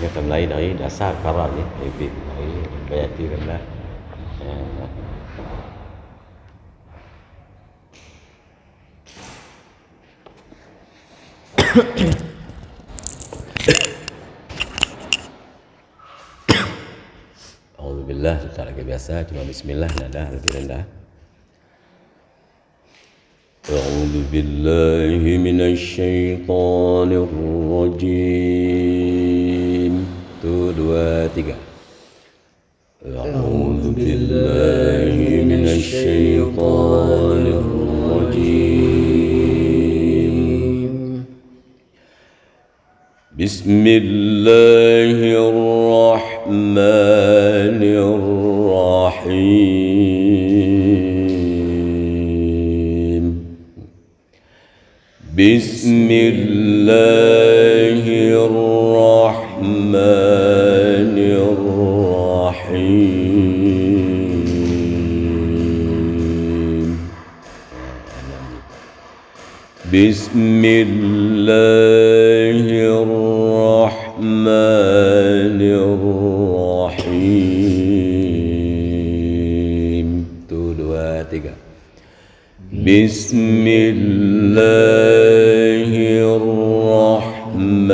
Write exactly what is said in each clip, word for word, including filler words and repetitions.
Nyata lain dari dasar karat ni, ibit dari bayati rendah. Eh, Alhamdulillah, tak lagi biasa, cuma bismillah, nada lebih rendah. أعوذ بالله من الشيطان الرجيم. Satu, dua, tiga. أعوذ بالله من الشيطان الرجيم. بسم الله الرحمن الرحيم. بسم الله الرحمن الرحيم. بسم الله الرحمن الرحيم. Satu, dua, tiga. بسم الله الرحمن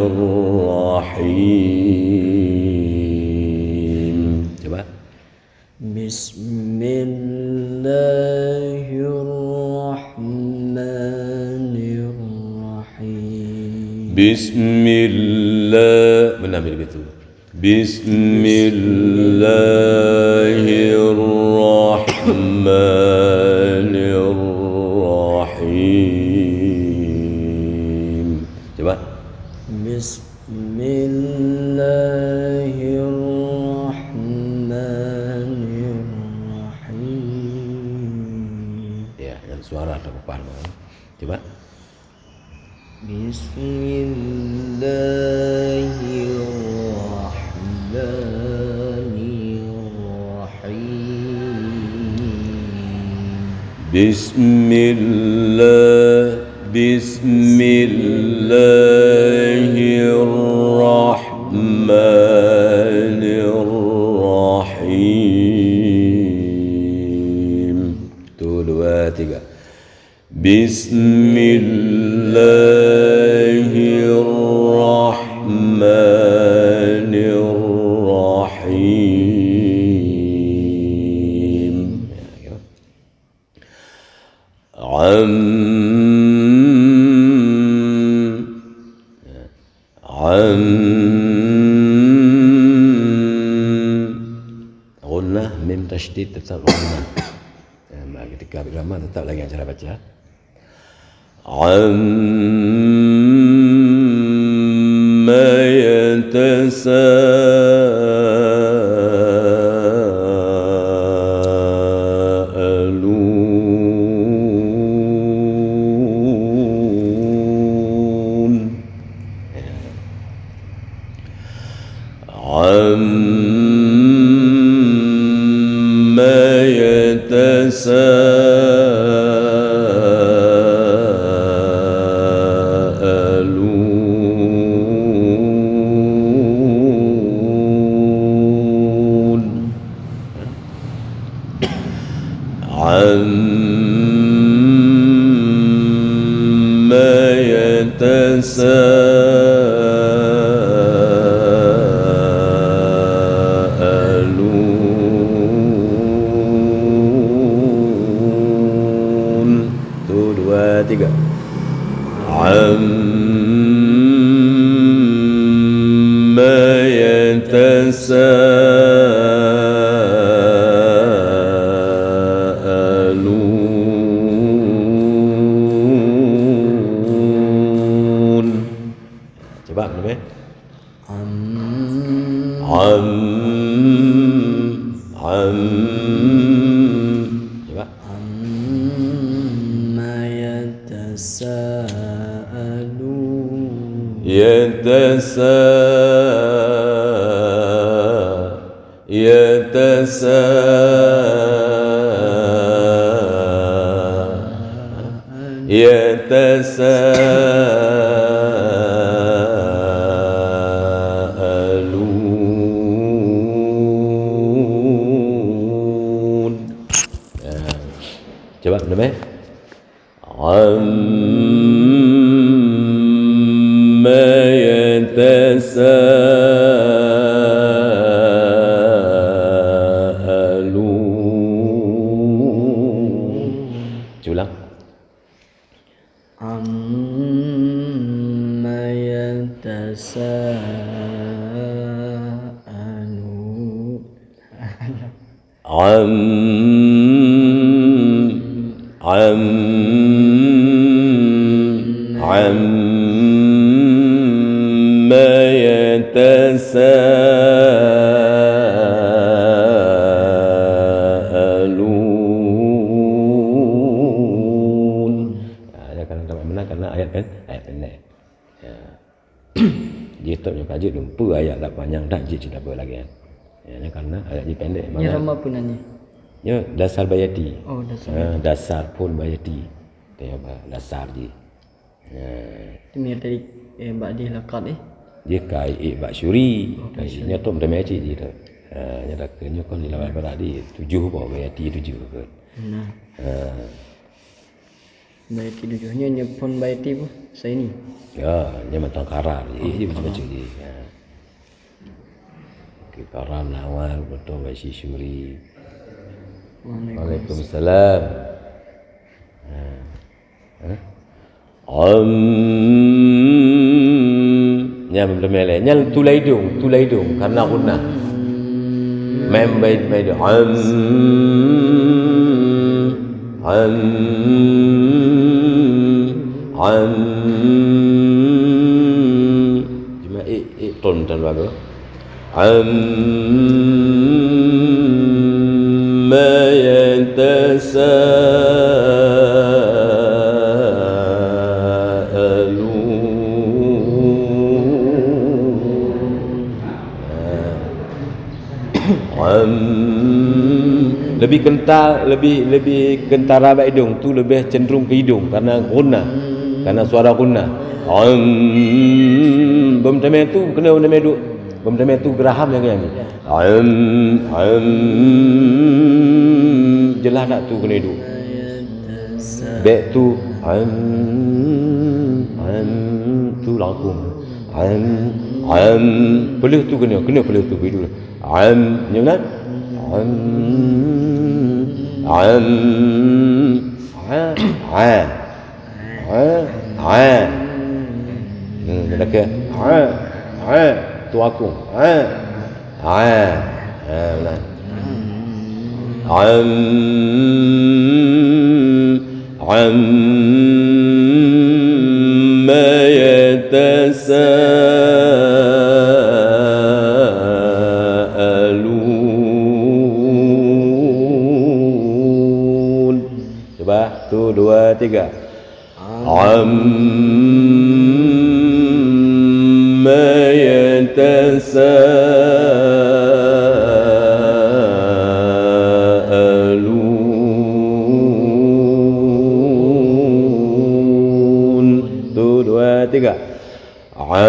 الرحيم. Cuba. بسم الله الرحمن الرحيم. Bismillah. Benar begitu. بسم الله الرحمن الرحيم. Cuba. بسم الله الرحمن الرحيم. Ya, dengan suara terdepan. Cuba. بسم الله الرحمن الرحيم. بسم الله، بسم الله الرحمن الرحيم. Satu, dua, tiga. بسم الله الرحمن الرحيم. عم Am. Ghunnah mim tasydid tetap ghunnah. Eh, ketika irama tetap lagi cara baca. Amma yatasaalun. Amma yatasaalun. Amma yatasaalun. Satu, dua, tiga. Amma yatasaalun. Cuba, lebih. Am. Am. Am. Cuba. Amma yatasaalun. Yatasa-, yatasa-, yatasa-, Namanya? Amma yatasaalun. Culang. Amma yatasaalun. Am, am, amma yatasaalun. Ha, ya, karena tak benar, karena ayat pen-, ayat pendek. Ya. Jitôb nyoe ka jeuet lumpah ayat dak panyang dak jeuet cit lagée nyan. Ya, nyan karena ayat jih pendek. Nyan bangat. Nama pun nyan? Ya, dasar bayati. Oh, dasar. Ha, dasar pun bayati. Teuh ba dasar jih. Ya. Teumé tadi, eh, bak di lakat, eh? Jih kai, eh, bak syuri. Oh, kai bak syuri. Nyoe tom teumé cit jih tu. Ha, nyoe dak nyoe kon di lawan barat di tujuh boh bayati tujuh kot. Nah. Ha. Bayati tujuh nyoe, nyoe phon bayati boh, saini. Ya, nyoe mantong karam. Eh, dia baca-baca je. Ya. Okey, karam, nawal, beutôi, baisi syuri. Waalaikumsalam. Waalaikumsalam. Ha. Ha? Am. Nyan belum lé. Nyan tulai idong, tulai idong karena gunnah. Mem bai, bai idong. Am. Am. Am. Cuma ik, ik ton tan bagus. Amma yatasaalun. Am. Lebih kental, lebih, lebih kentara bak idong, tu lebih cenderung ke idong karena gunnah, karena suara gunnah. Am. Bom teumé tu kena bom teumé duk. Bom teumé tu geraham nyang, nyang. Am, am. Jeulaih dak tu keuneuk duek? Bék tu, am, am, tu langsung. Am, am. Peuleueh tu keuneuk, keuneuk peuleueh tu, beudoh. Am, nyoe na? Am, am. A, a. A, a. Hmm, dia kata, a, a. Tu aku. A. A. A, nah. Am, amma yatasaalun. Cuba, tu, dua, tiga. Amma yatasaalun. Tu, dua, tiga. Amma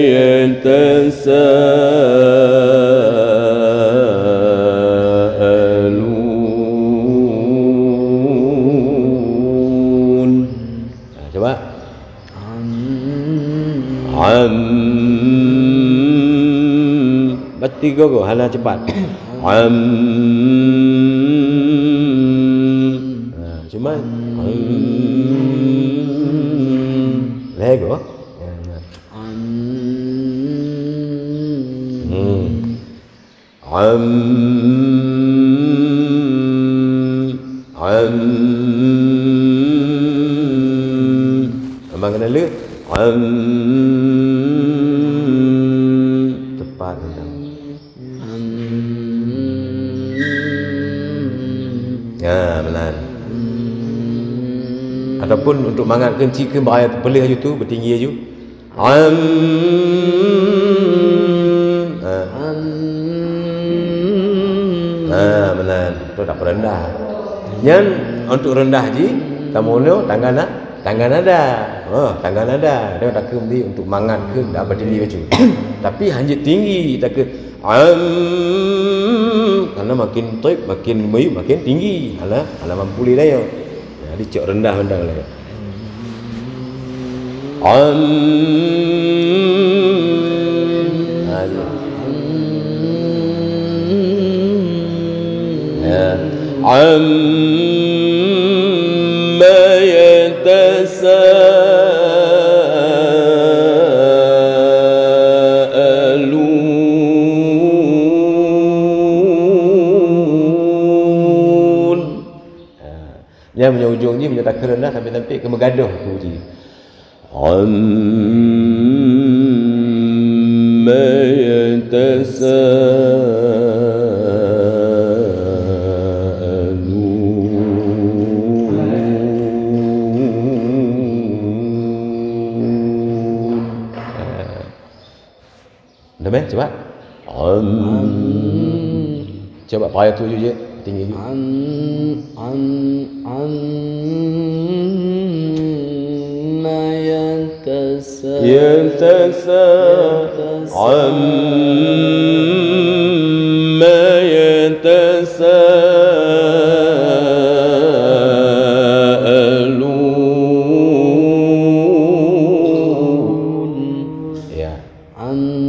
yatasaalun. Ha, cuba. Am. Am. Bati gogo, hana cepat. Am. Ha, cuma am. Lego. Am. Hmm. Am, am. Amang kena le. Am. Tepat, Undang. Am. Ya, benar. Ataupun untuk mangat keuci ke bahaya terpelih aju tu, bertinggi aju. Am. Ha. Am. Ha, meunan. Tu dak peureundah. Nyan untuk reundah jih, tamono tangga na-, tangga nada. Ha, tangga nada. Dia takheun di untuk mangat keu dak beutinggi bacut. Tapi hanjeuet tinggi takheun. Am, karena makin tib, makin meyueb, makin tinggi. Alah, alah mampu lé daya. Jadi cok rendah mantong lé. Am. Ha, ya. Ya. Amma yatasaalun. Ha. Nyan meunyoe ujong jih, meunyoe takheun rendah, sampai-sampai keu meugadôh tu jih. Amma yatasaalun. Ha. Dah meh, cuba. Am. Cuba payah tu je, tinggi je. Am, am, amma yatasa-, Yatasa-, yatasa-, amma yatasaalun. Ya. Amma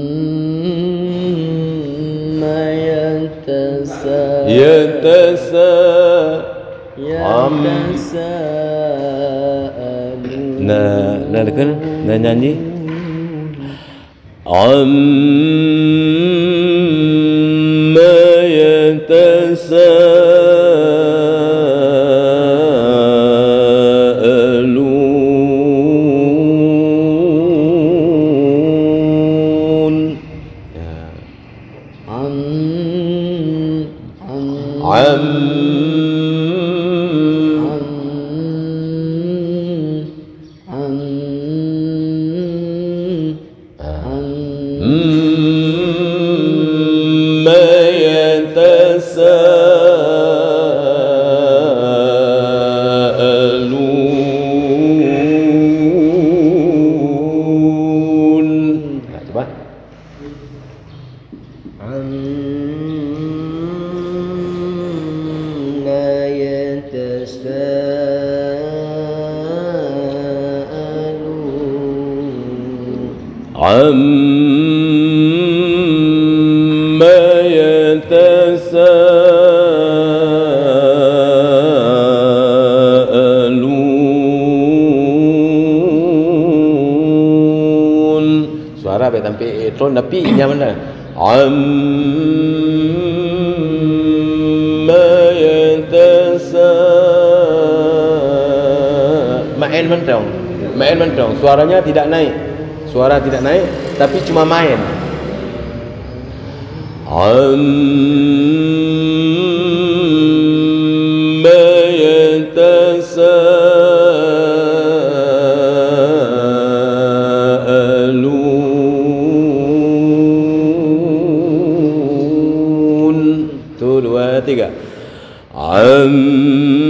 yatasa-, Yatasa-, am. Yatasaalun. Na, na dekat, na nyanyi. Amma yatasaalun. Ya. Am, am, Am. am, am, Amma yatasaalun. Nah, coba. Amma yatasaalun. Amma yatasaalun. Suara bèk sampai tron, tapi nyang mana? Amma yatasa-, ma'en mantong. Ma'en mantong. Suaranya tidak naik. Suara tidak naik, tapi cuma main. Amma yatasaalun. Tu, dua, tiga. Amma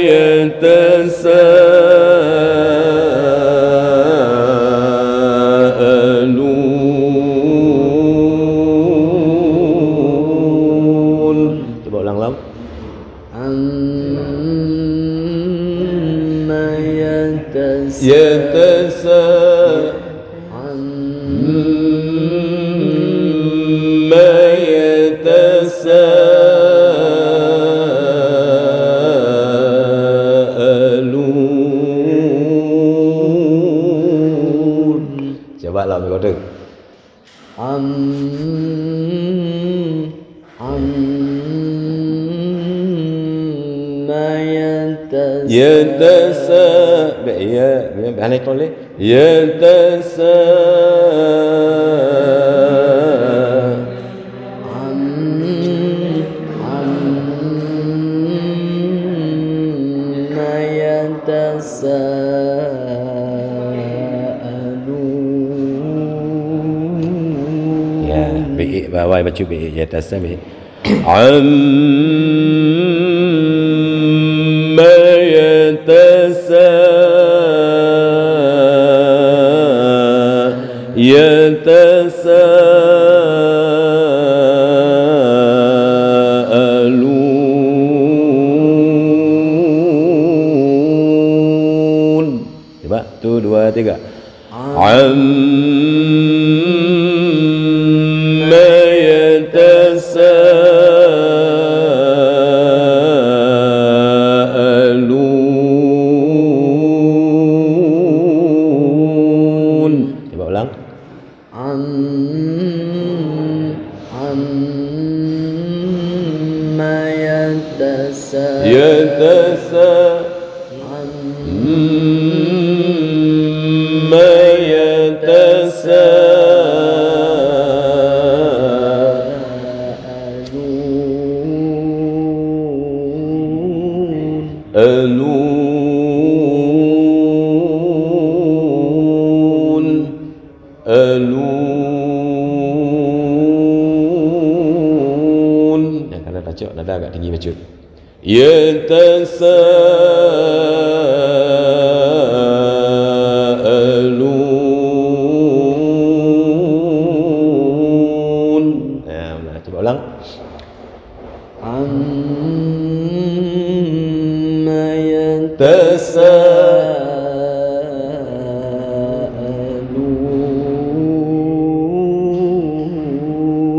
yatasaalun. Cuba ulang, Lam. Amma yatas-, Yatasa-, Amma yatasaalun. Cuba, Lam, kau tu. Am, am, ma yatasa-, Yatasa-, bèk, ya, bèk, bèk, hana toleh. Yatasa-, am, am, ma yatasa-, Ya, bi'ik bawai bacut bi'ik, ya, tasam bi'ik. Amma yatasa-, yata-, Cuba, satu, dua, tiga. Amma yatasaalun. Cuba ulang. Am-, amma yatasa-, yatasa-, amma yatasaalun. Alun. Alun. Nyang kana tacok nada agak tinggi bacut. Yatasaalun. Nah, nah, cuba ulang. Amma yatasaalun.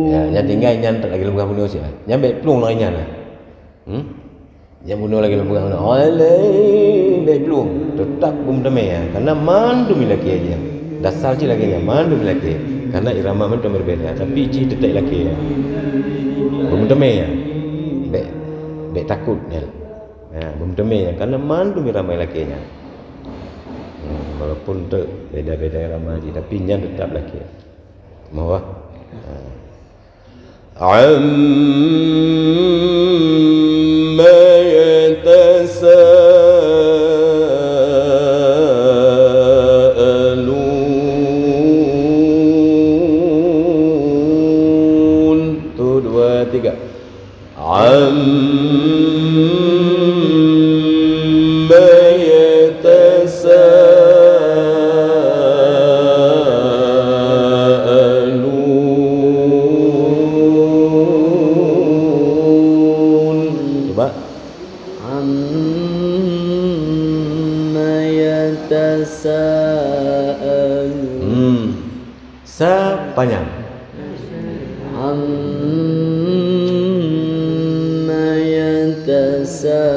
Ya, nyan tinggai nyan tak lagi leumbah bunoe siat. Nyan bèk plueng lagèe nyan lah. Hmm? Nyan bunoe lagèe leumbah bunoe. Alai, bèk plueng. Teutap beumeuteumé ya. Karena mandum ilakèe aja. Dasar cit lagèe nyan, mandum ilakèe. Karena irama mantong berbeda, tapi cit teutap ilakèe ya. Beumeuteumé ya. Bèk, bèk takot nyan. Ya, beumeuteumé ya. Karena mandum irama ilakèe nyan. Hmm, walaupun tu beda-beda irama cit, tapi nyan teutap ilakèe. Mohon. Ha. Amma yatasaalun. Satu, dua, tiga. Amma yatasaalun. Cuba. Amma yatasaalun. Hmm. Sa panyang. Amma yatasaalun.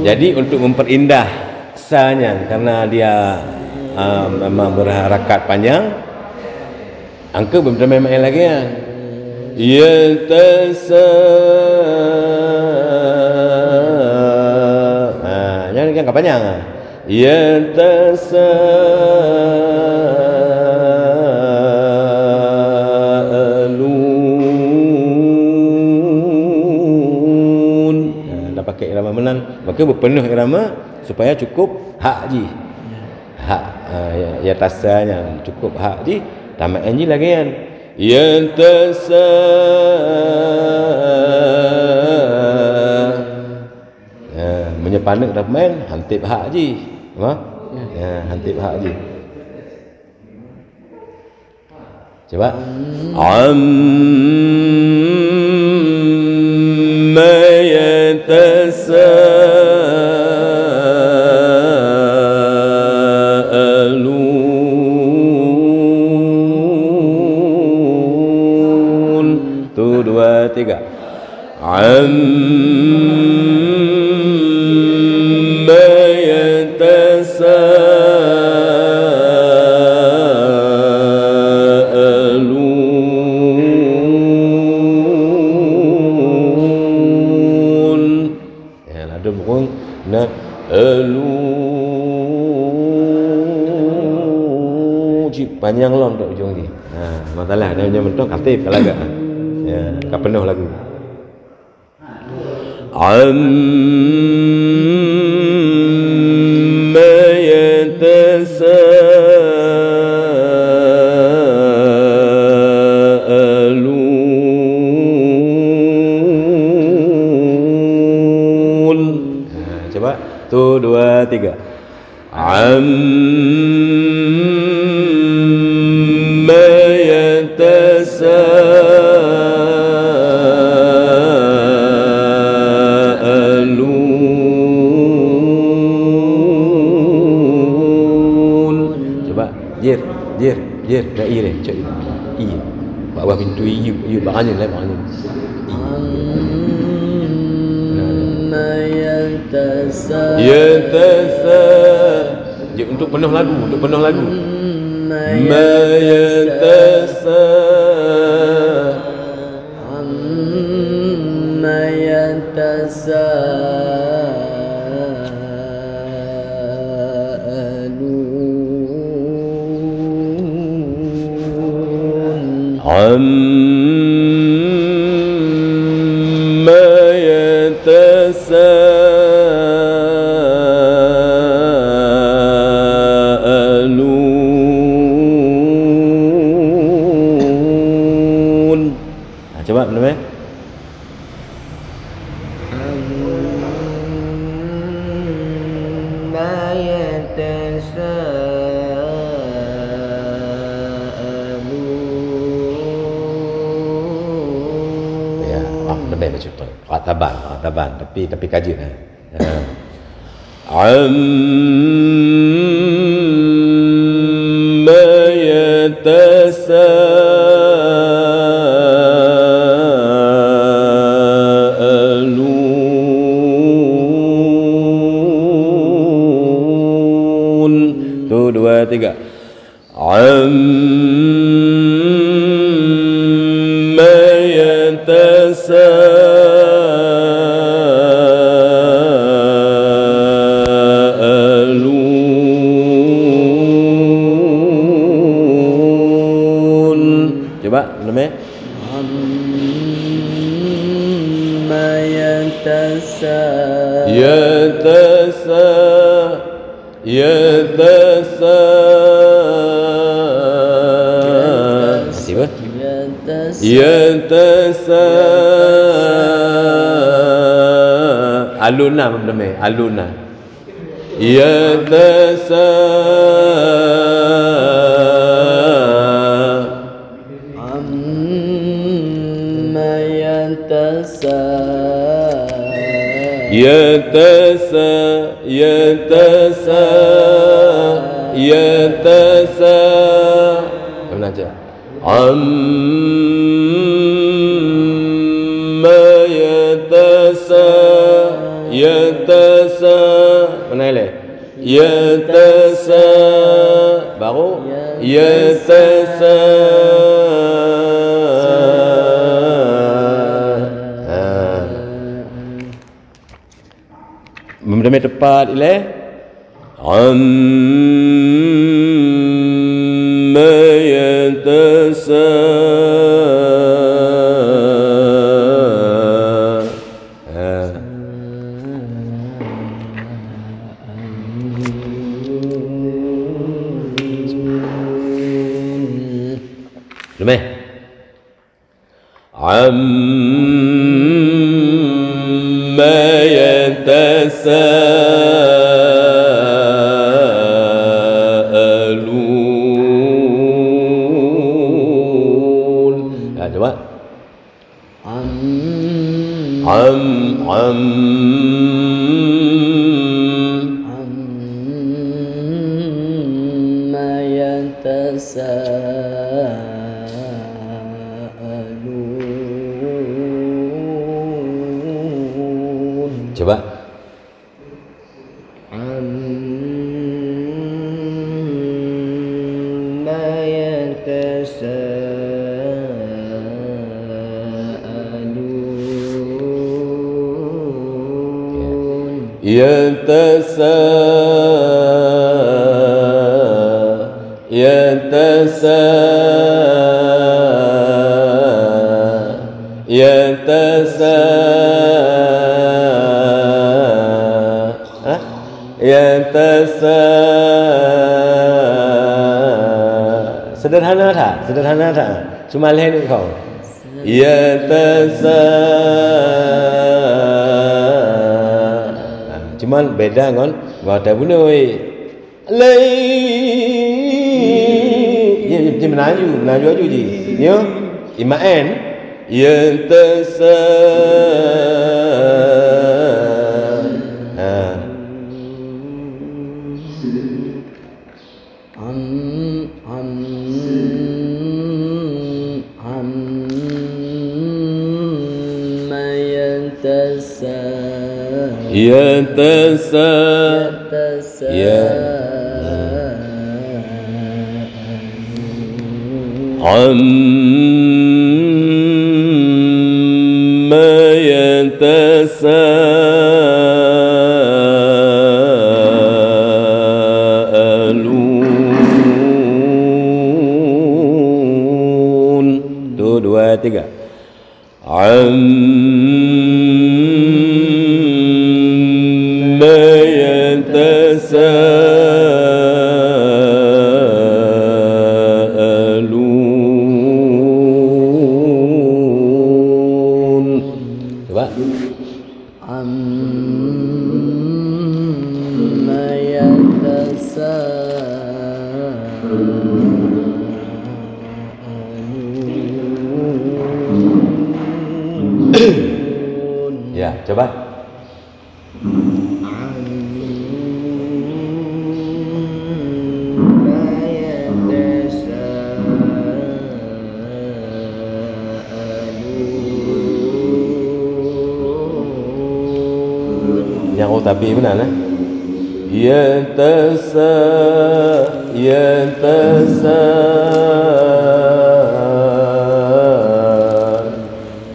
Jadi, untuk memperindah sa nyan, karena dia, ah, memang berharakat panjang, angka beumeuteumé maén lagèe nyan. Yatasa-, ha, nyan, nyan ka panyang. Yatasaalun. Ha, dah pakai irama meunan, maka beupeunoh irama supaya cukup hak jih. Hak, ah, ya, yatasa nyan cukup hak jih, tamat nyan jih lagèe nyan. Yatasa-, ah, meunyoe paneuk dah peumaén, hanteb hak jih. Apa? Ya, hanteb hak jih. Cuba. Amma yatasaalun. Tu, dua, tiga. Amma yatasaalun. Ya, ladôm ureueng na elu cit panyang lom tok ujong jih. Ha, masalah dah ujong mentong katé ka lagak. Ya, ka peunoh lagu. Amma yatasaalun. Ha, cuba. Tu, dua, tiga. Amma yatasaalun. Ye, ye, na i deh, cok i. I. Bak bawah pintu i, i, i, bak angin lah, bak angin. Amma yatasa. Yatasa. Jeuet untuk peunoh lagu, untuk peunoh lagu. Amma yatasa. Amma yatasaalun. Amma yatasaalun. Ha, cuba, belum, eh? Amma yatasaalun. Ya, ah, lebih baca betul. Rataban, rataban. Tapi, tapi kaji, eh. Ha. Amma yatasaalun. Tu, dua, tiga. Amma yatasaalun. Cuba, belum, eh? Amma yatasa. Yatasa. Yatasa. Masih apa? Yatasa. Yatasa. Alun na, belum, eh? Alun na. Yatasa. Amma yatasa. Yatasa, yatasa, yatasa. Sama aja. Amma yatasa, yatasa. Mana ilée? Yatasa. Baru? Yatasa. Ha. Meudamé teupat ilée. Amma yatasa. Ha. Leumeh. Amma yatasaalun. Ha, cuba. Am. Am, am. Amma yatasaalun. Coba. Amma yatasaalun. Yatasa-, yatasa-, yatasa-, ha? Yatasa-, seudeurhana that, seudeurhana that. Cuma lhèe nukta. Yatasa-, ha, cuma beda ngon, ngon ata bunoe. Lai. Ya, ya, ya, melaju, melaju aju ji. Ya. Imaen. Yatasa-, ha. Am, am. Yatasa. Yatasa. Yatasa. Ya. Amma yatasaalun. Tu, dua, tiga. Amma yatasaalun. Cuba. Amma yatasaalun. Ya, coba. Amma yatasaalun. Nyang oh tapi beuna, eh? Yatasa, yatasa,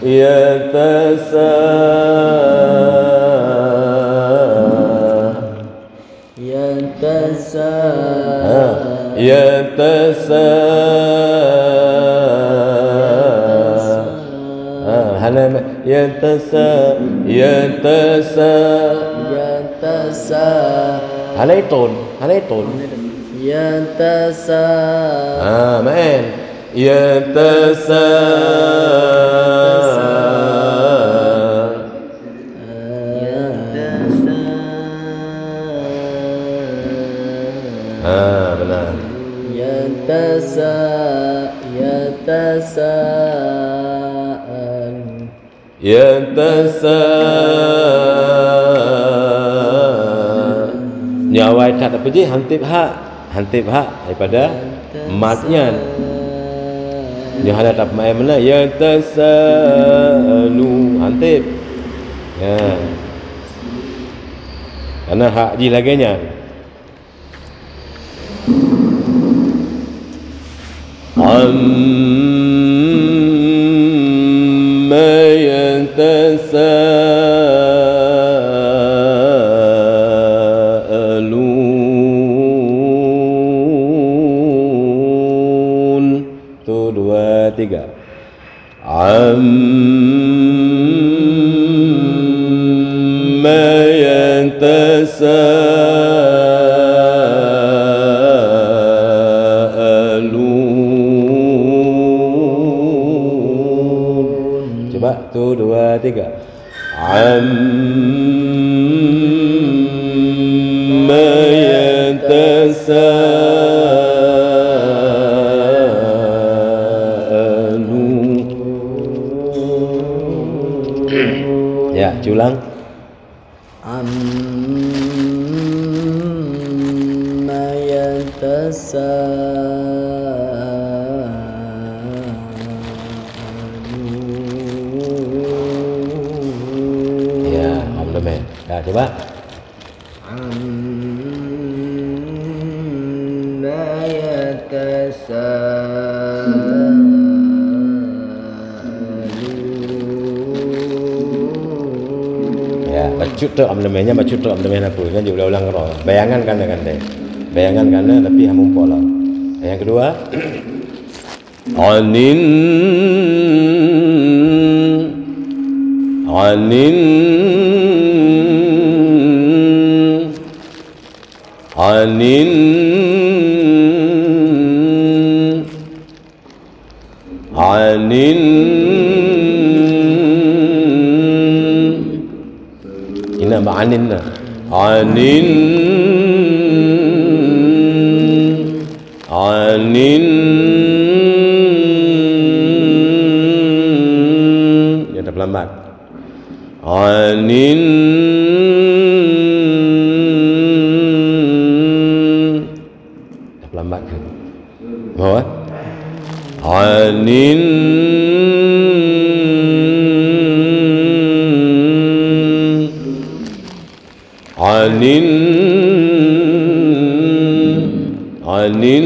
yatasa. Yatasa. Ha, yatasa. Ha, hana ma-, yatasa, yatasa. Yatasa. Hana itôn, hana itôn. Yatasa. Ha, maén. Yatasa. Yatasa. Ha, beuna. Yatasa, yatasa. Yatasa. Nyoe awai that, tapi jih han teb ha. Han teb ha daripada mat nyan. Nyoe hana tapeumaén meunan, yatasalu, han teb. Ya. Karena hak jih lagée nyan. Amma yatasaalun. Tu, dua, tiga. Amma yatasaalun. Cuba, tu, dua, tiga. Amma yatasaalun. Ya, culang. Amma yatasaalun. Ya, alhamdulillah. Ya, coba. Amma yatasaalun. Ya, bacut trok amdemen, nyan bacut trok amdemen apa? Nyan jiulang-ulang keudroe. Bayangan kana kan deh. Bayangan kana tapi han muphom lah. Yang kedua, anin, anin, anin, anin. Ingat bak anin na. Anin. Anin. Nyang tapeulambat. Anin. Tapeulambat keu. Ho, eh? Anin. Anin, anin.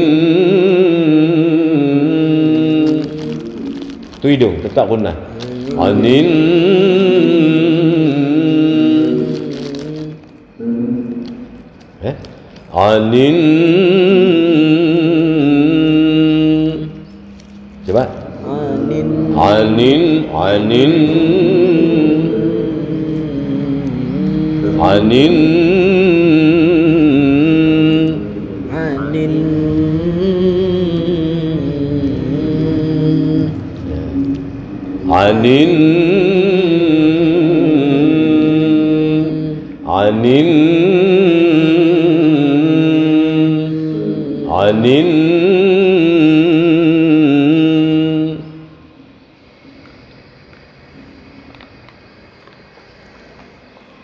Tu idong, teutap gunnah. Anin. Eh? Anin. Cuba. Anin. Anin, anin. Anin. Anin. Anin. Anin, anin.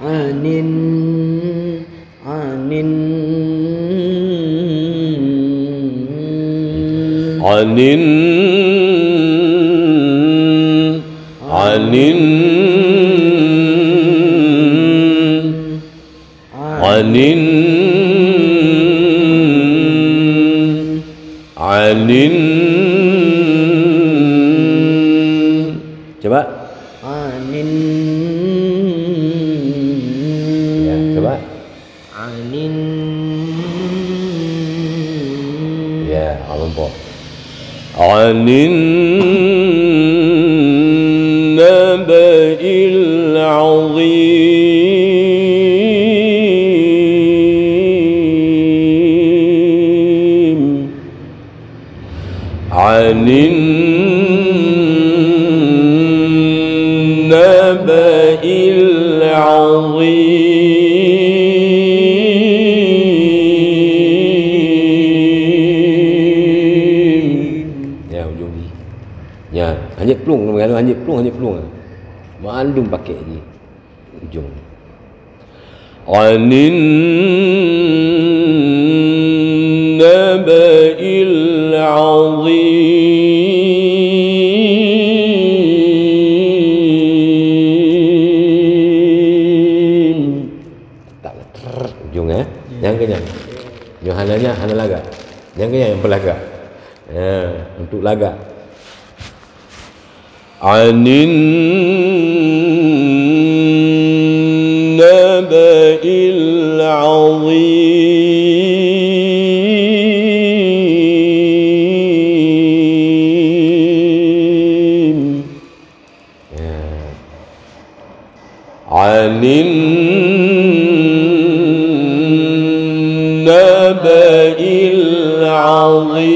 Anin, anin. Anin, anin. Anin, anin. Cuba. Anin. Ya, cuba. Anin. Ya, alhamdulillah. Anin naba'il azim. Anin naba'il azim. Ya, ujong ni. Ya, hanyut plueng, hanyut plueng, hanyut plueng. Mandum pakai ji. Ujong. Anin naba'il azim. Tak, trrr, ujong, eh. Nyang keu nyan. Nyoe hana nyan, hana lagak. Nyang keu nyan nyang peulagak. Ya, untuk lagak. Anin naba'il azim. Ya. Anin naba'il azim.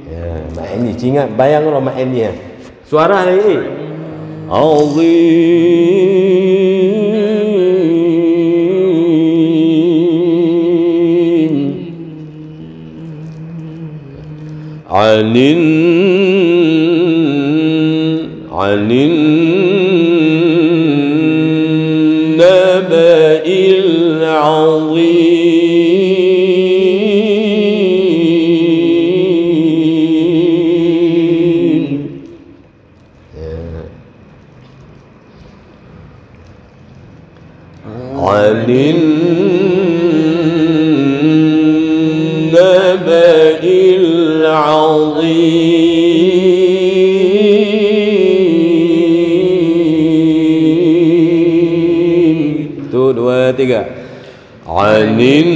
Ya, mak ini, ingat bayang Allah mak ini, ya. Suara ni, eh. Azim. Anin, anin naba'il azim. Ya. Anin naba'il azim. Satu, dua, tiga. Anin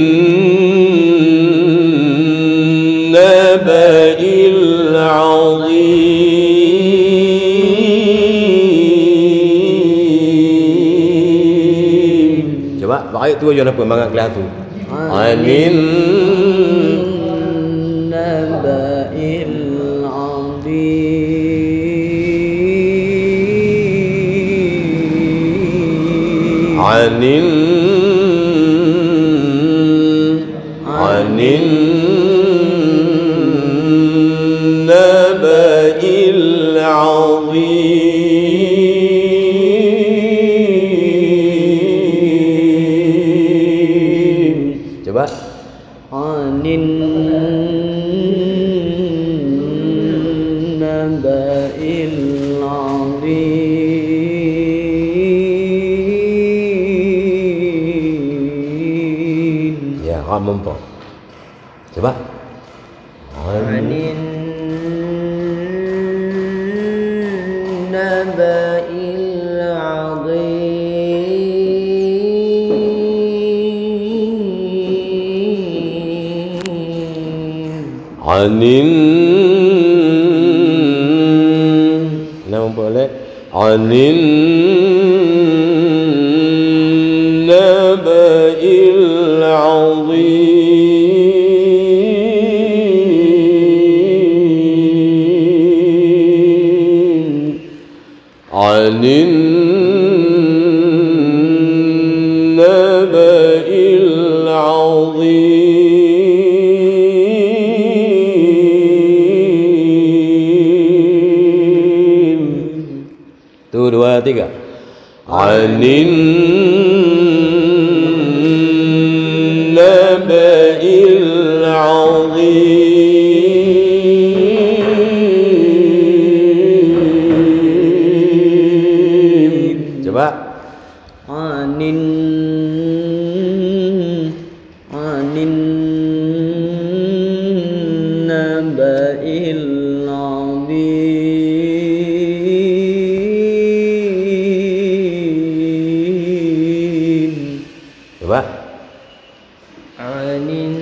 naba'il azim. Cuba, baik tu aja napa mangat kelas tu. Anin naba'il azim. Anin, anin naba'il azim. Cuba. Anin Mumpok. Coba. Anin naba'il azim. Anin. Nah, mumpok lé. Anin naba'il azim. Anin naba'il azim. Tu, dua, tiga. Anin naba'il azim. Coba. Anin, anin naba'il azim. Coba. Anin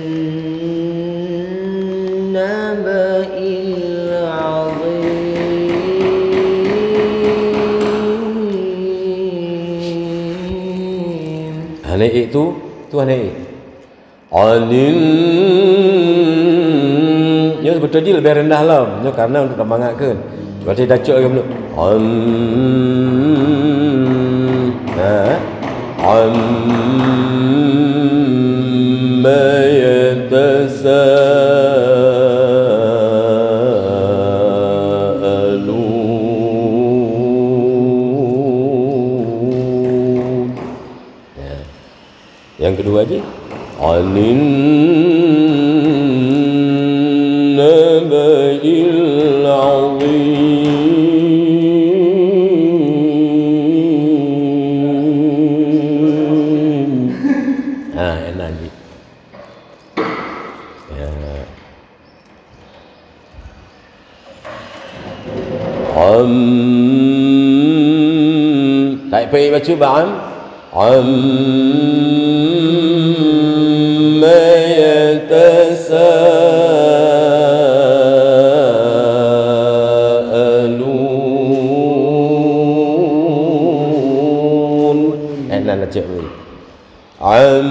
naba'il azim. Hana ék tu, tu hana ék. Anin. Nyoe beutôi jih leubeh reundah lom. Nyoe karena untuk tamangat kheun. Berarti tacok lagi belum? Am. Ha? Amma yatasaalun. Ya. Nyang keudua jih, anin naba'il azim. Ha, enam jih. Ya. Am. Taék peuék bacut bak am. Amma yatasaalun. Eh, nan lacak weh. Am,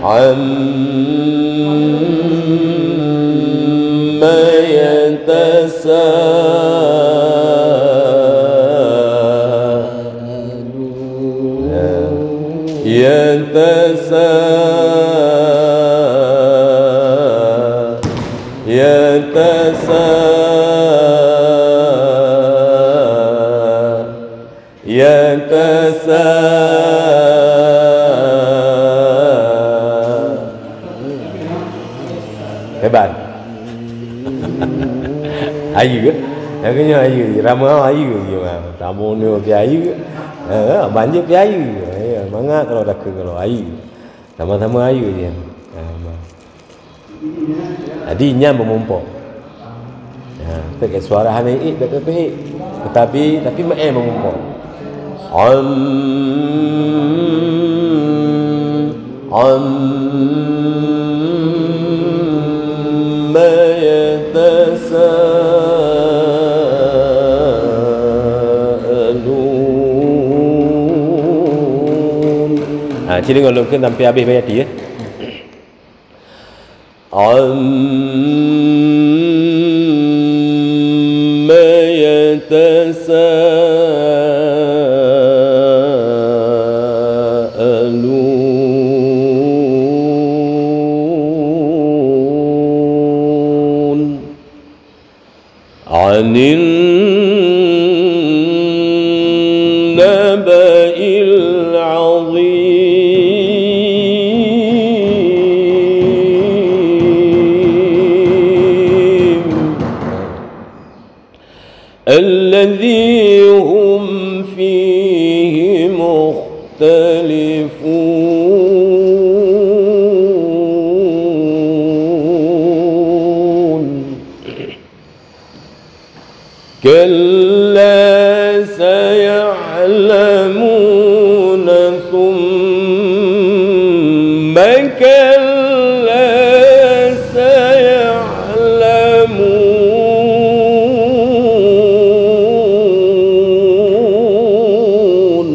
amma yatasa-, yatasa-, yatasa-, yatasa-. Hebat. Ayu, eh? Lagu nyoe ayu, irama ayu, ayu, ah. Tamu ni pi ayu. Eh, banjir pi ayu. Ya, mangat kalau dah ke kalau ayu. Sama-sama ayu je. Ah, ma-. Jadi, nyan beumumpok. Ha, teuka suara hana iék, bèk peuék. Teutapi, tapi meu'en beumumpok. Am, amma yatasaalun. Ha, ci deungoe lôn kheun sampai habéh bayati, ya. Amma yatasaalun. Anin naba'il azim. Alladzi hum fihi mukhtalifun. كلا سيعلمون ثم كلا سيعلمون.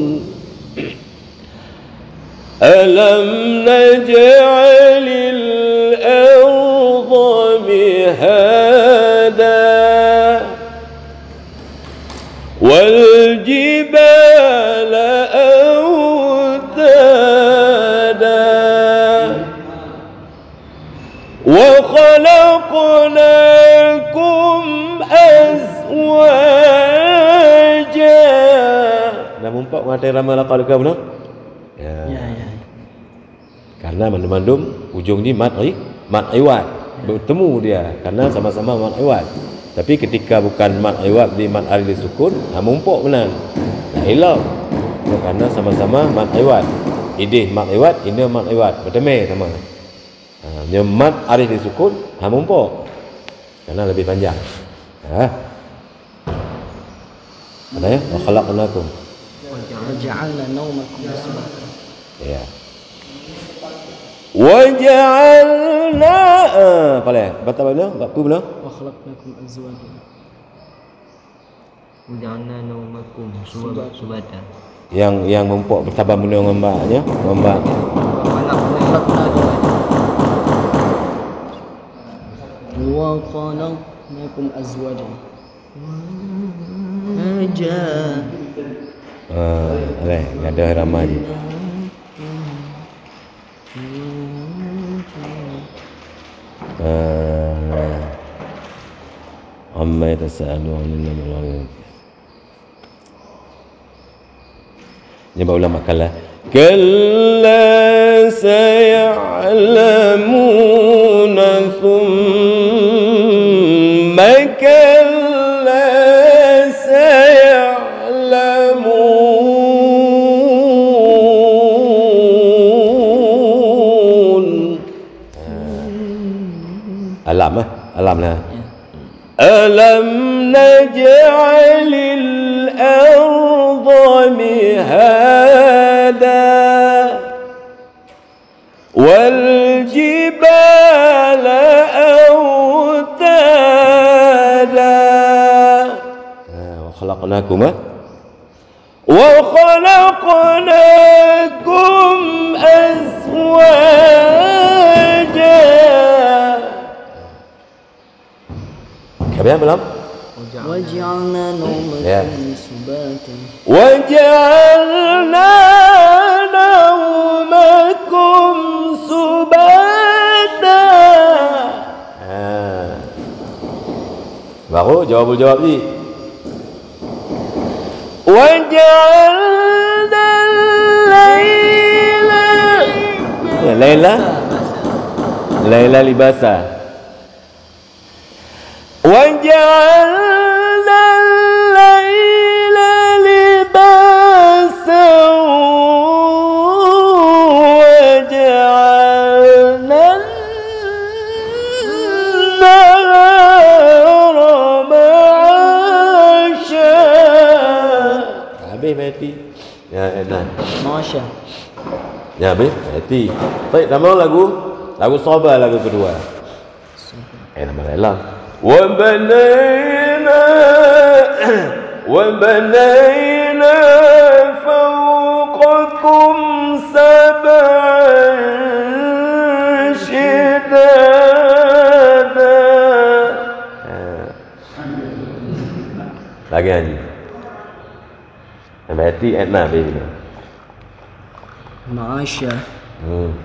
ألم نجعل الأرض مهادا والجبال أوتادا وخلقناكم أزواجا. Dah mumpok ngon até rama laqad ka bunoe? Ya. Ya, ya. Karena mandum-mandum ujung di mad i-, mad iwad. Bertemu dia karena sama-sama mad iwad. Tapi ketika bukan mad iwad di mad arif disukun, ha, mumpok meunan. Nah, ilok. Karena sama-sama mad iwad. Idéh mad iwad, inoe mad iwad. Bertemu sama. Ha, nyoe mad arif disukun, ha, mumpok. Karena lebih panjang. Ha. Ada ya? Wa khalaqnakum. Wa ja'alna naumakum subata. Ya. Wa ja'alna, eh, apa lagi? Baca apa ni? Bab apa ni? Wa khalaqnakum azwaja. Wa ja'alna naumakum suba-, subata. Yang, yang mumpok bersabar menung ngon bak, ya? Ngon bak. Wa khalaqnakum azwaja. Wa khalaqnakum azwaja. Aja. Ah, aleh, gadoh rama jih. Ah. Amma yatasaalun 'anil naba'il 'azim. Nyan bak ulama kalla. Kalla sayalamuna thumma kalla sayalamun. Alam, eh? Alam lah. Ya. Alam naj'alil arda mihada wal jibala autada. Ha, wa khalaqnakum, ha? Wa khalaqnakum azwaja. Siapa yang belum? Waja'alna naumakum, ya, subata. Waja'alna naumakum subata. Ha. Baru jawab-jawab ni. Waja'alna laila, ya, laila, laila libasa. وجعلنا الليل لباسا وجعلنا النهار معاشا. Habis mati. Ya, Edna. Masya. Ya, habis mati. Baik, sama lagu, lagu Soba, lagu kedua. Eh, nama lain lah. وبنينا، وبنينا فوقكم سبعا شدادا. Ha. Lagi lagi. Berarti Edna, baby. Masya. Hmm.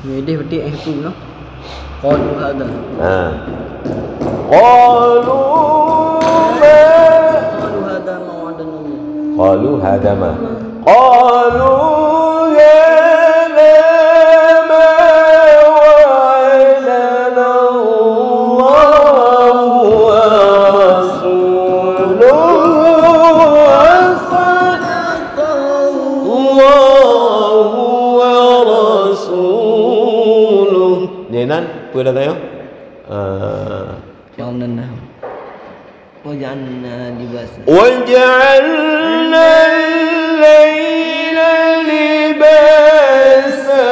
Ni dia betik eh tu noh. Qalu hadza. Ha. Qalu ma. Qalu hadza ma wa'adana Allah. Qalu hadza ma. Qalu hadza ma wa'adana Allah wa rasuluhu wa sadaqallahu wa rasuluh. Nyan nan, peue dah tanya? Ah. Ja'alna. وجعلنا لباسا. وجعلنا الليل لباسا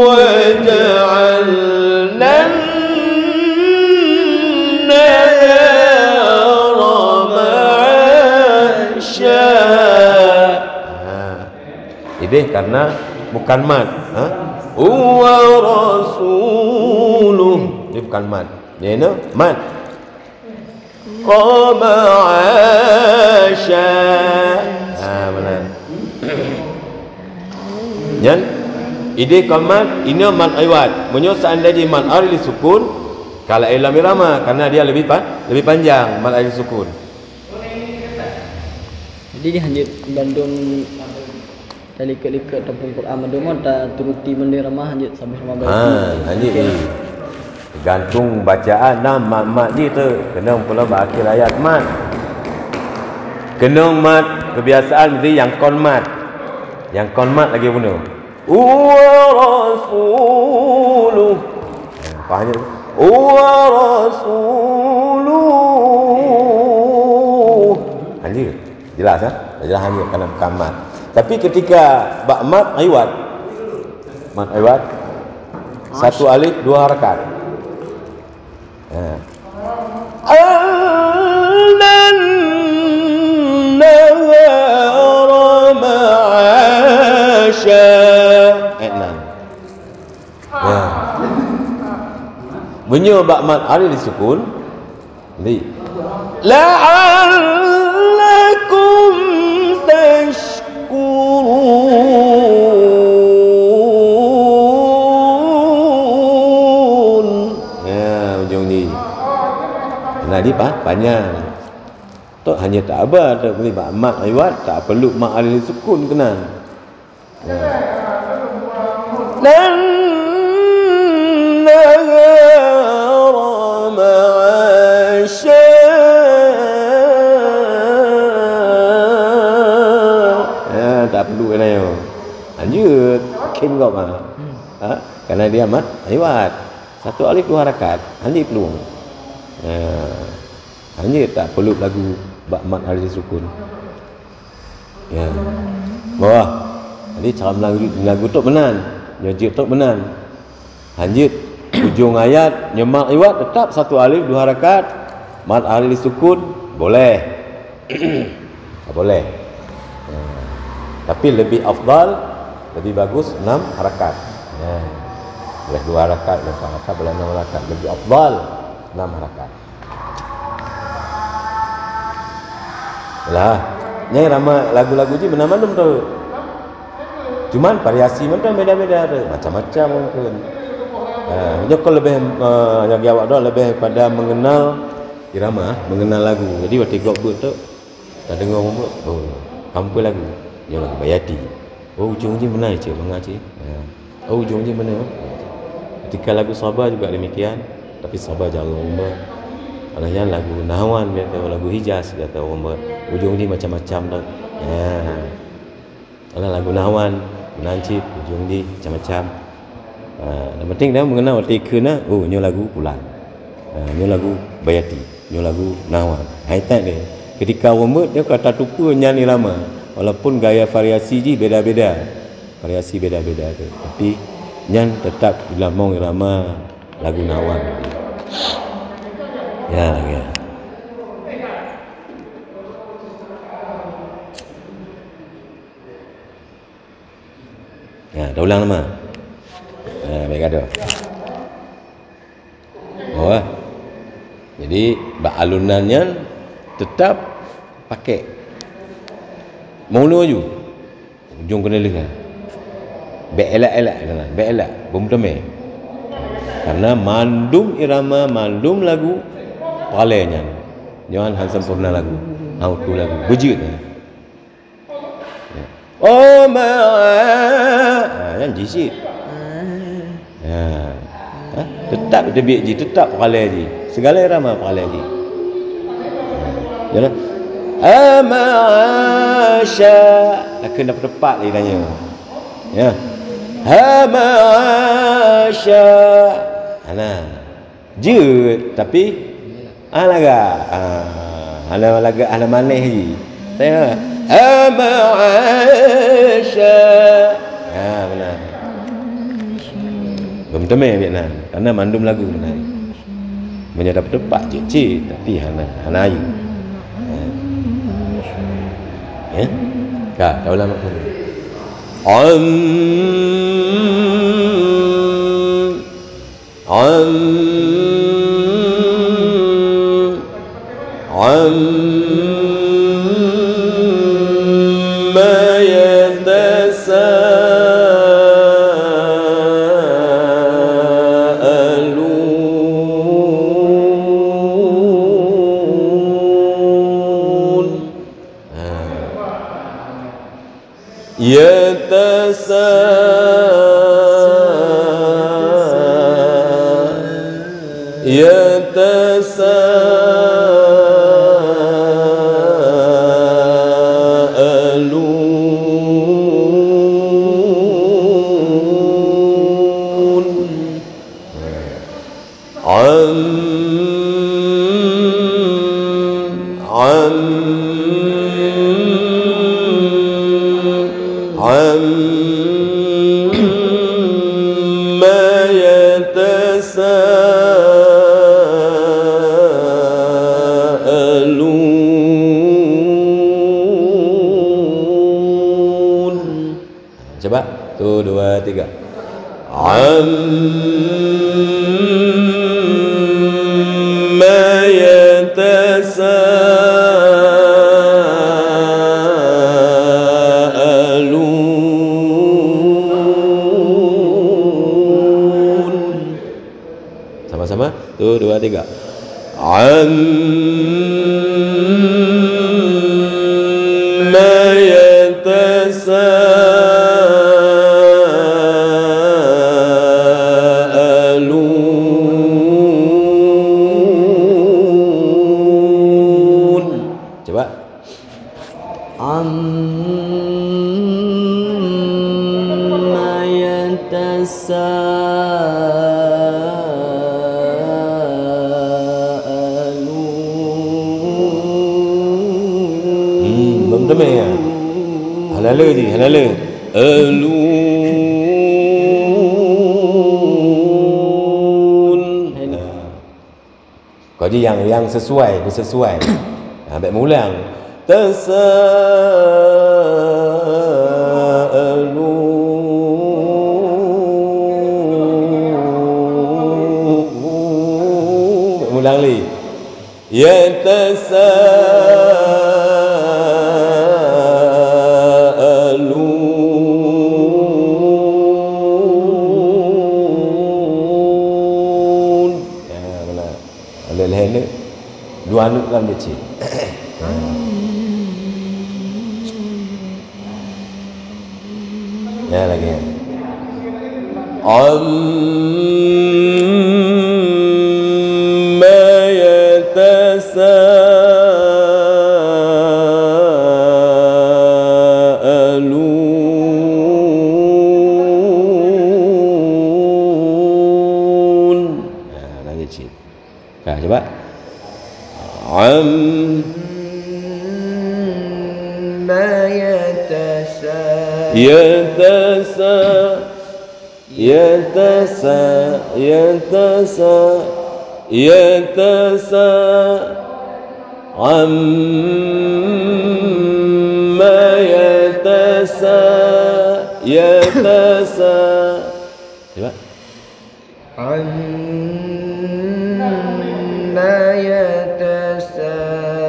وجعلنا النهار معاشا. Ha. Idéh karena bukan mad. Ha? Huwa rasuluh. Ini bukan mad. Ini mad. Qama asya. Ha, benar. Nyan, idéh kon mad, ini mad iwad. Meunyoe seandainya mad arid sukun, kalau lam irama, karena dia lebih pa-, lebih panjang mad arid sukun. Jadi, hanjeuet bandum talikot-likot ataupun Quran mandum ta turuti mandum ramah hanjeuet sampai ramah baik. Ha, hanjeuet ni. Tergantung bacaan dah mat-mat ji tu. Kena pula bak akhir ayat mat. Kena mat kebiasaan mesti yang kon mat. Yang kon mat lagi bunuh. Wa rasuluh. Apa hanya? Wa rasuluh. Hanjeuet. Jelas, eh? Jelas hanya karena bukan mat. Tapi ketika bak mat iwad, mat iwad, satu alif, dua harakat. Ha. Annan nahara ma'asha. Ayat enam. Ya. Meunyoe bak mat alif disukun, Li. La'allakum tashkurun. Ya, ujong jih. Nah, di pa-, panjang. Tok hanya tak aba, tok beli bak mat iwad, tak perlu mat alif sukun keunan. Wan nahara ma'asha. Ya, tak perlu kena yo. Lanjut. Kim kau mah. Ha? Karena dia mat iwad. Satu alif dua harakat. Alif peluang. Ya. Hanya tak perlu lagu bak mat alif sukun. Ya. Bawah. Jadi cara meulagu, meulagu tu meunan. Nyoe jeuet tu meunan. Hanjeuet ujong ayat nyoe mat iwad tetap satu alif dua harakat. Mat alif sukun boleh. Ah, boleh. Ya. Tapi lebih afdal, lebih bagus enam harakat. Ya. Boleh dua harakat, boleh empat harakat, boleh enam harakat. Lebih afdal enam harakat. Lah, nyang ramai lagu-lagu jih meunan mandum tu. Cuman variasi mantong beda-beda tu, macam-macam mungkin. Ha, nyoe kon lebih, eh, nyang awak dok lebih pada mengenal irama, mengenal lagu. Jadi watèe gob beuet tu, tadeungoe beuet, oh, kamoe peue lagu? Nyoe lagu Bayati. Oh, ujong jih meunan cit, manga cit. Ha. Oh, ujong jih meunan. Ketika lagu Saba juga demikian, tapi Saba jaroe umat. Alah nyan lagu Nahwan biasa, lagu Hijaz biasa umat. Ujong jih macam-macam dah. Ya. Alah lagu Nahwan, meunan cit, ujong jih macam-macam. Ha, yang penting dah mengenal arti kena, oh, nyoe lagu pulan. Ha, nyoe lagu Bayati. Nyoe lagu Nahwan. Hai that deh. Ketika umat dia kata tupa nyan irama. Walaupun gaya variasi jih beda-beda. Variasi beda-beda tu. Tapi nyan tetap dilamong irama lagu Nahwan. Ya, ya. Ya, dah ulang nama. Ya, baik ada. Oh, eh. Jadi, bak alunan nyan tetap pakai. Mulu aju. Ujong kena leuha. Bèk elak-elak kena, bèk elak. Bom teumé. Karena mandum irama, mandum lagu, palé nyan. Nyan han sempurna lagu. Hau tu lagu. Beujeuet nyan. Oh, ma. Ha, nyan jih cit. Ya. Ha? Tetap teubiet jih, tetap peuralèe jih. Segala irama peuralèe jih. Ya. Ama sya. Takheun dapat tepat lagi tanya. Ya. Ama sya. Nah. Jeuet, tapi Ah, lagak. Ah, hana lagak, hana manéh lagi. Saya, "Ama asya." Ah, beuna. Belum teumé biak nan. Karena mandum lagu beuna. Meunyoe dapat teumpat cit-cit, tapi hana, hana ayu. Ah. Ya? Ka, ka ulang mak. Am. عم عما يتساءلون. يتساء يتساءلون. عم عم عما يتساءلون. Cuba, satu, dua, tiga. عما يتساءلون. Sama-sama. Satu, dua, tiga. عما يتساءلون. Cuba. عما يتساءلون. Hmm, belum teumé, ya? Hana le jih, hana le. Alun. Nah. Kau ji nyang, nyang sesuai, beusesuai. Ha, bèk meulang. Tasa'alu. Bèk meulang lé. Yatasa'alun. Ya, beuna. Lhèe-lhèe neuk, dua neuk lam jih cit. Ya, lagi. Amma yatasa'alun. Ya, lagi cit. Ka, cuba. Am. Amma yatasa. Yatasa. Yatasa, yatasa, yatasa. Amma yatasa. Yatasa. Cuba. Amma yatasaalun.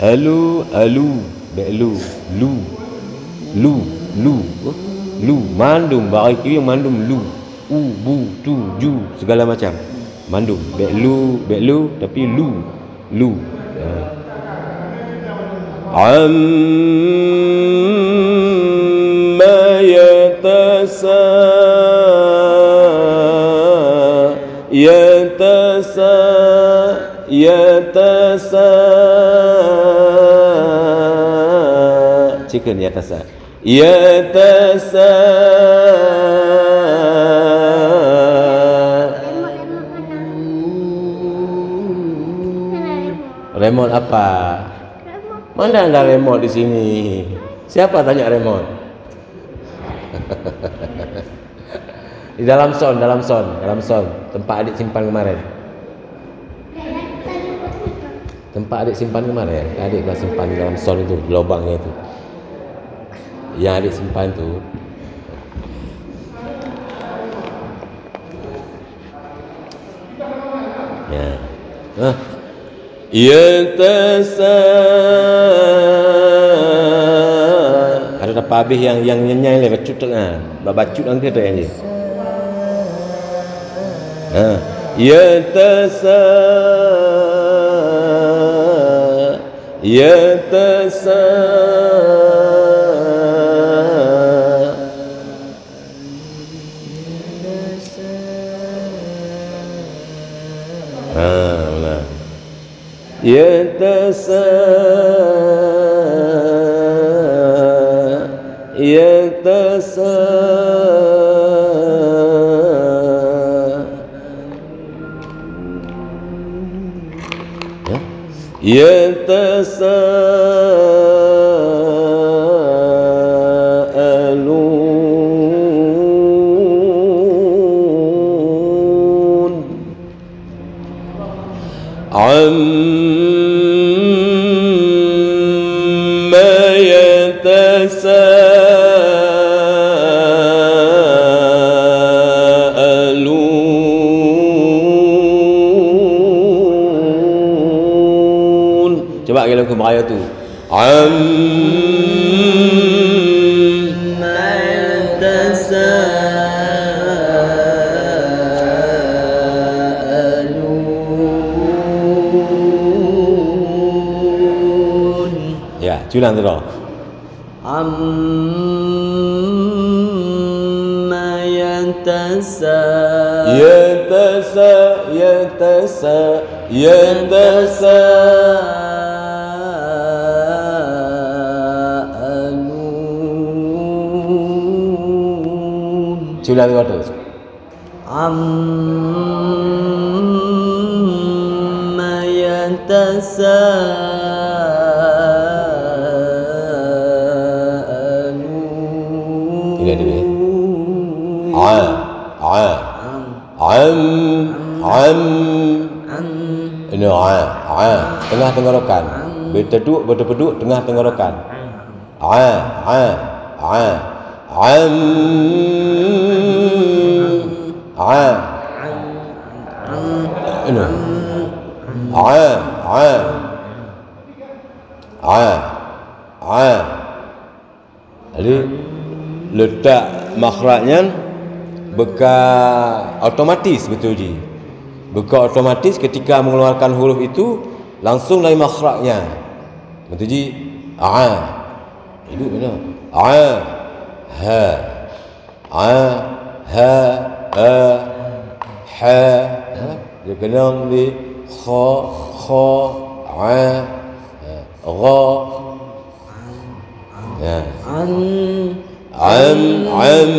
Alu, alu, bèk lu, lu, lu, lu, lu, mandum, bak kiweng mandum lu, u, bu, tu, ju, segala macam, mandum, bèk lu, bèk lu, tapi lu. Lu. Ha. Amma yatasa-, yatasa-, yatasa-, cit kheun yatasa-. Yatasa. Remote apa? Mana ada remote di sini? Siapa tanya remote? Di dalam sound, dalam sound, dalam sound. Tempat adik simpan kemarin. Tempat adik simpan kemarin. Adik pernah simpan di dalam sound itu, di lubangnya itu. Yang adik simpan tu. Ya. Hah? Yatasa. Ada dapat habis yang, yang nyanyi leh, bacut tengah. Ba-, bacut angka tu yang ni. Ha. Yatasa. Yatasa. Ha, nah. Yatasa, yatasa. Ya. Yatasaalun. Amma yatasaalun. Cuba kita lakukan bahaya tu. Amma yatasaalun. Ya, culang tu dah. Amma yatasa. Yatasa, yatasa, yatasaalun. Culang tu dah. Amma yatasaalun. Ini dia. A, a. Am, am. Ini a, a. Tengah tenggorokan. Beuteuduek, beuteupeuduk, tengah tenggorokan. A, a, a. Am. A. Ini. A, a. A. A. Jadi, letak makhraj nyan beuka otomatis, beutôi jih. Beuka otomatis ketika mengeluarkan huruf itu, langsung lé makhraj nyan. Beutôi jih, a. Hidup mana? A, ha. A, ha, a, ha. Ha? Dia keunong di kha, kha, a, ha, gha. Ya. An. Am, am,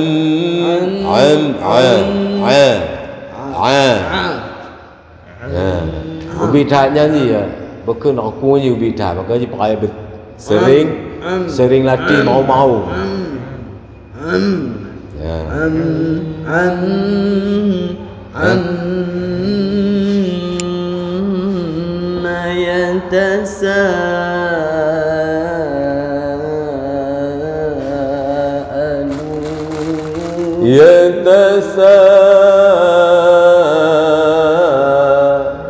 am, am, a. A. A. Nah, ubit that nyan jih, ya. Bukon rukun jih ubit that, maka jih pakai be-, sering, sering latih mau-mau. Ya. Amma yatasaalun. Yatasa,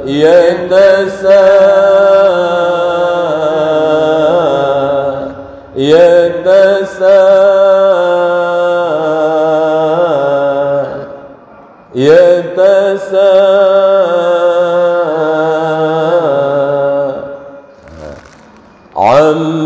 yatasa, yatasa, yatasa. Amma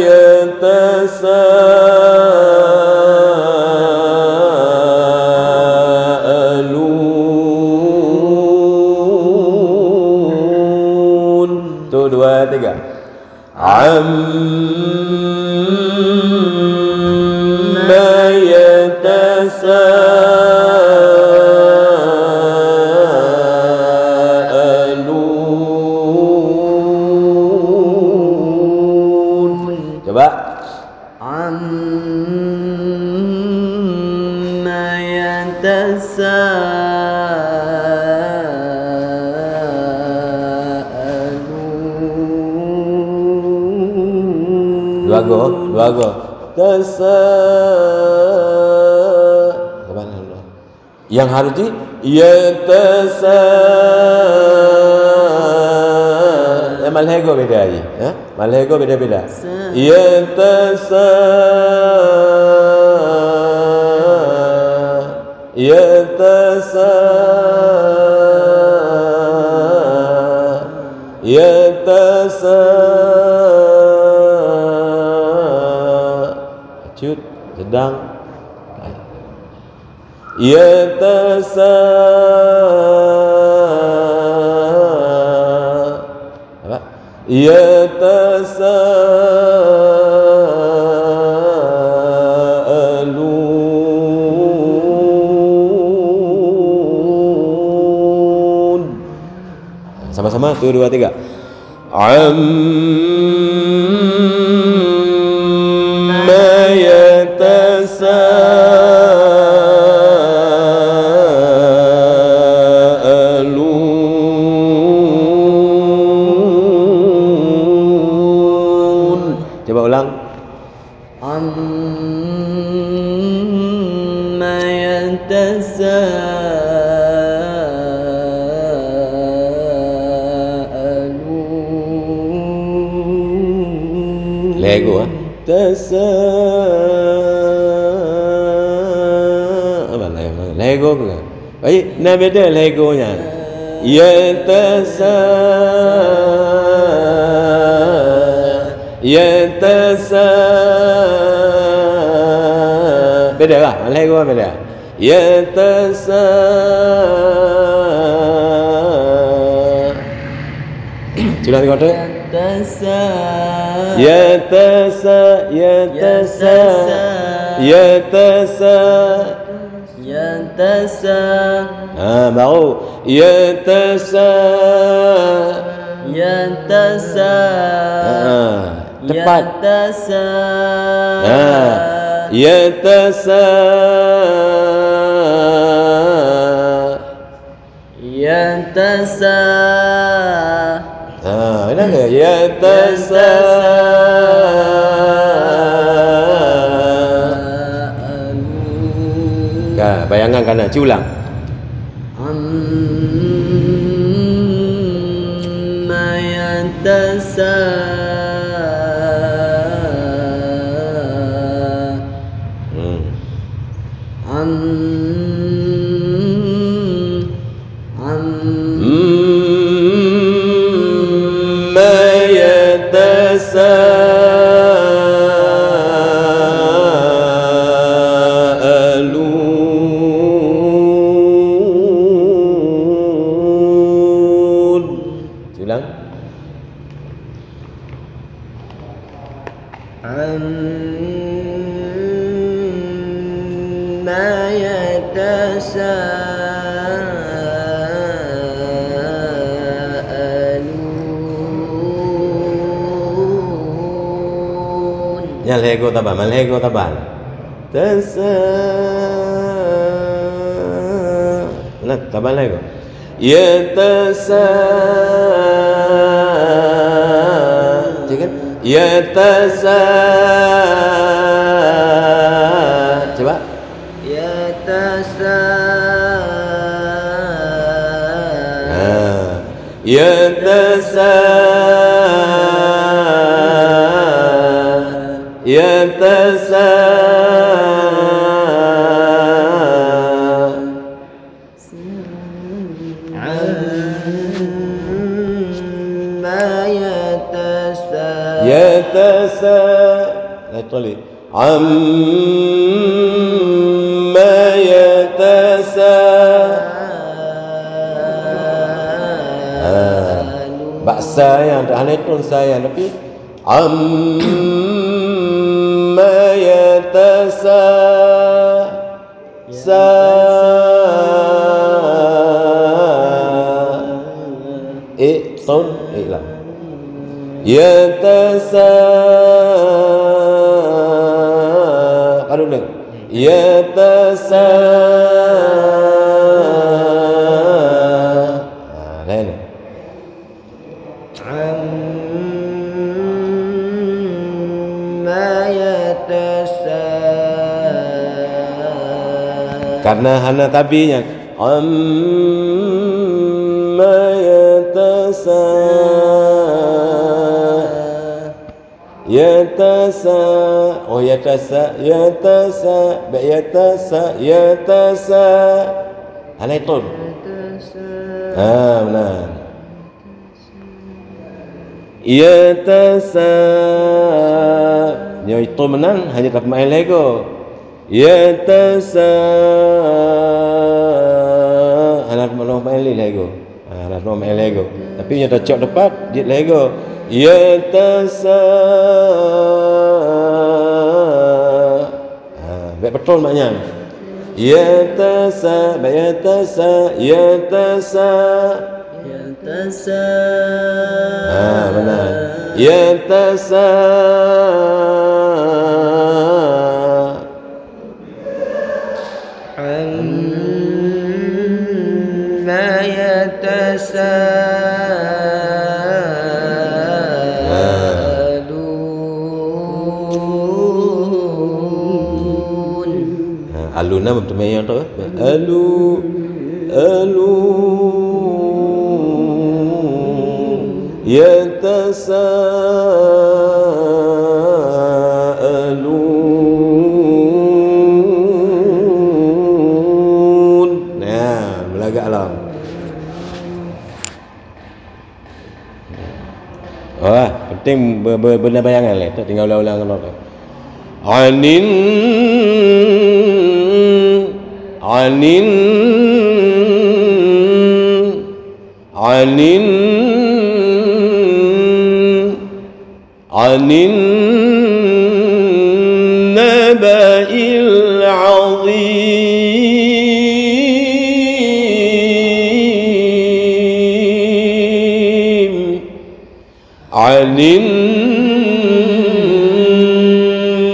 yatasaalun. Tu, dua, tiga. عَمَّ يَتَسَاءَلُونَ. Coba. عَمَّ يَتَسَاءَلُونَ. Dua go, dua go. Tasa. Sabar, sabar. Nyang harus di yatasa. Ya, malhego beda aja, ya. Malhego beda-beda. Yatasa. Yatasa. Yatasa. Cut, sedang. Yatasa. Apa? Yatasaalun. Sama-sama, satu, dua, tiga. Amma yatasaalun. Coba ulang. Amma yatasaalun. Lhèe go, ah. Tasa-, apa lhèe go? Lhèe go ke? Baik, na beda lhèe go nyan. Yatasa-, yatasa-, beda lah, lhèe go beda. Yatasa-, Culang tengok tu. Yatasa-, yatasa-, yatasa-, yatasa-, yatasa-, ha, baru. Yatasa-, yatasa-, ha, tepat. Yatasa-, ha, yatasa-, Yatasa-, ha, kenapa? Yatasa-, ka, bayangan ka na. Culang. Amma yatasa-, hmm. Am-, Amma yatasaalun. Ulang. Amma yatasaalun. Nyan lhèe go tabang, nyan lhèe go tabang. Tasa-, nah, tabang lhèe go. Yatasa-, cek kan? Yatasa-, coba. Yatasa-, ha. Yatasa-, yatasa-, Amma yatasa-, yatasa-, naik tali. Amma yatasa-, ah, bak sa nyan, hana tun sa nyan, tapi Amma yatasa-, sa-, eh, ton, eh, lam. Yatasa-, aduh, ni. Yatasa-, ah, lain. Amma yatasa-, karena hana tabi nyan. Amma yatasa-, yatasa-, oh, yatasa-, yatasa-, bèk yatasa-, yatasa-, hana ton. Ha, beuna. Yatasa-, nyoe itu meunan hanya teupeumaén lhèe goe. Yatasa-, hana teupeumaén lhèe goe. Ha, hana teupeumaén lhèe goe. Tapi nyoe tacok tepat, jeuet lhèe goe. Yatasa-, ha, bèk beutôi mak nyan. Yatasa-, bèk yatasa-, yatasa-, yatasa-, ha, beuna. Yatasa-, amma yatasa-, alun. Ha, alun na beutôi nyang tu, eh? Alu, alu, yatasaalun. Nah, beulagak lom. Wah, penting be-, be-, beuna bayangan lé. Tak tinggai ulang-ulang keunoe. Anin, anin, anin, anin naba'il azim. Anin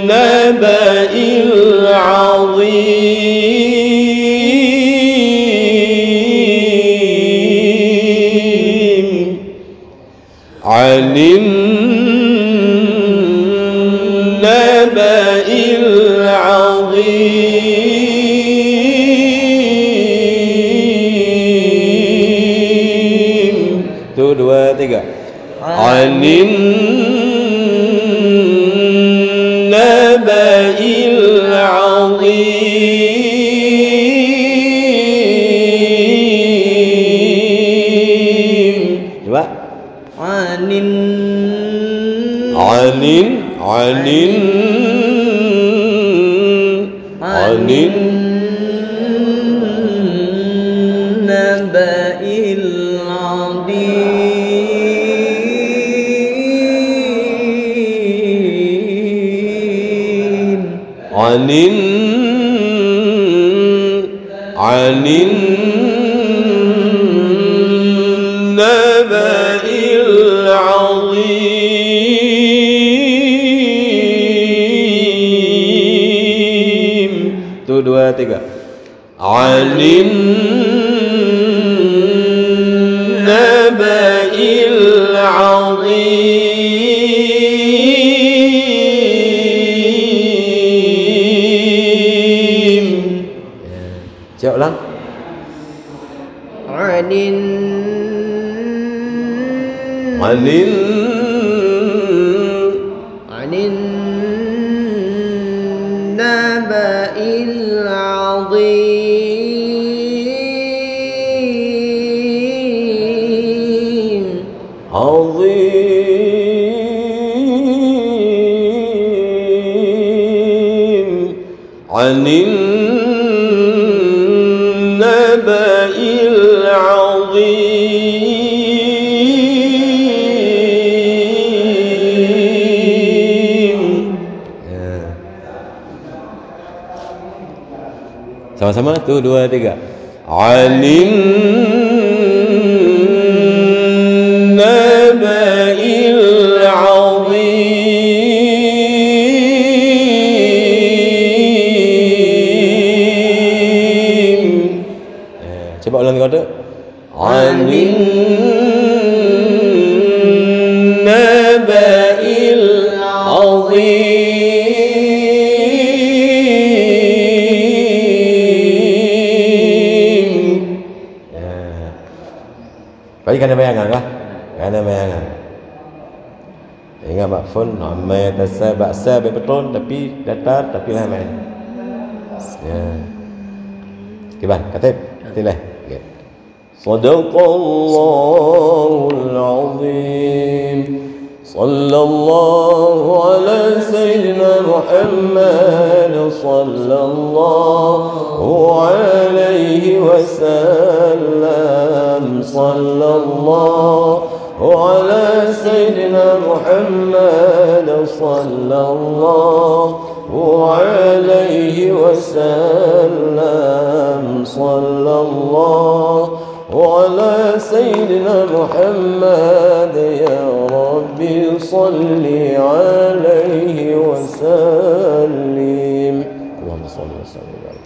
naba'il azim. Anin naba'il azim. Tu, dua, tiga. Anin naba'il azim. Cuba. Anin. Anin, anin, anin. Anin naba'il azim. Anin, anin naba'il azim. Tu, dua, tiga. Anin naba'il azim. Siap ulang. Anin. Anin. Anin naba'il azim. Azim. Anin naba'il azim. Sama-sama, satu, dua, tiga. Alim naba'il azim. Eh, cuba ulang tiga kali. Alim naba'il azim. Ya. Bagi kana bayangan lah. Kana bayangan. Ingat bak phon, ramai tasa, bak sa, bak beton, tapi datar, tapi ramai. Ya. Kiban, katib, tileh. Okay. Sadaqallahul azim. Sallallahu ala sayyidina Muhammad. Sallallahu alaihi wasallam. Sallallahu ala sayyidina Muhammad. Sallallahu alaihi wasallam. Sallallahu ala sayyidina Muhammad. Ya Rabbi, salli alaihi wasallim. Allahumma salli wa sallim.